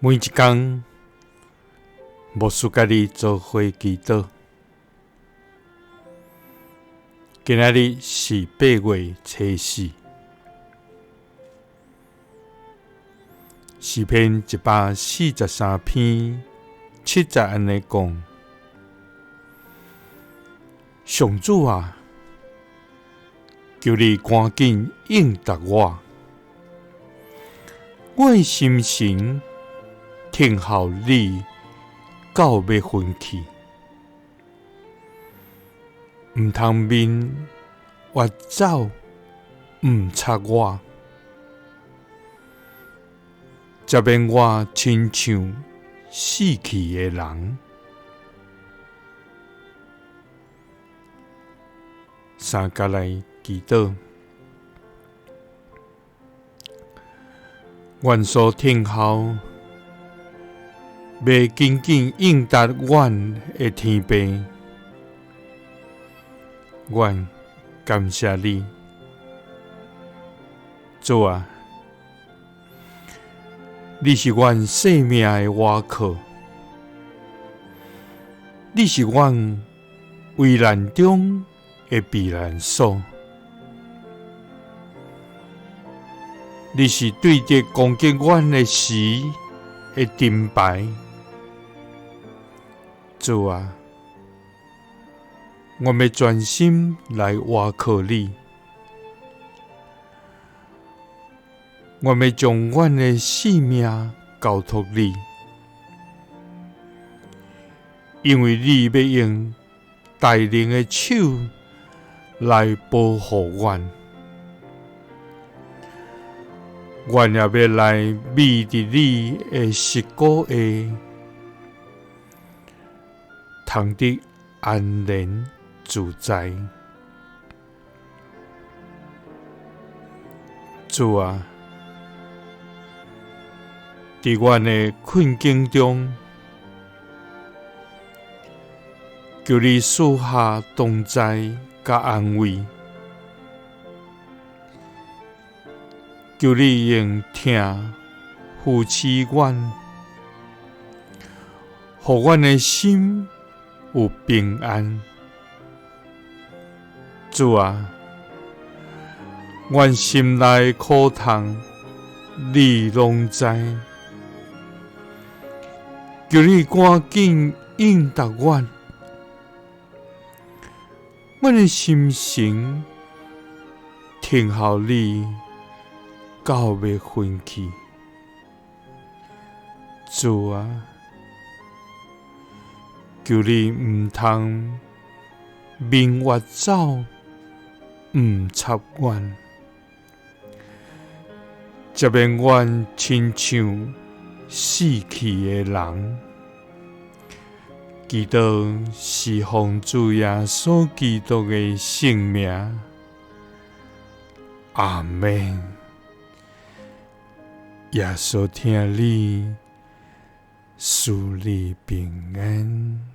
每一工，牧师佮你做伙祈祷。今仔日是8月初四，诗篇143篇7节按呢讲：上主啊，求你赶紧应答我，我的心神等候你到欲昏去，毋通面越走毋插我，才免我亲像死去的人。三佮来祈祷，愿所等候欲紧紧应答阮的天父，阮感谢你，主啊，你是阮生命的倚靠，你是阮危难中的避难所，你是对敌攻击阮的时的盾牌。主啊，我欲专心来倚靠你，我欲将阮的性命交托你，因为你欲用大能的手来保护阮，阮也欲来覕伫你的膝骨下，通得安然自在。主啊，伫阮的困境中，求你赐下同在佮安慰，求你用疼扶持阮，予阮的心有平安。主啊，阮心内苦痛，你拢知，求你赶紧应答阮，阮的心神等候你到欲昏去。主啊，求你毋通面越走毋插阮，才免阮亲像死去的人。祈祷是奉主耶稣基督的圣名，阿们。耶稣疼你，赐你平安。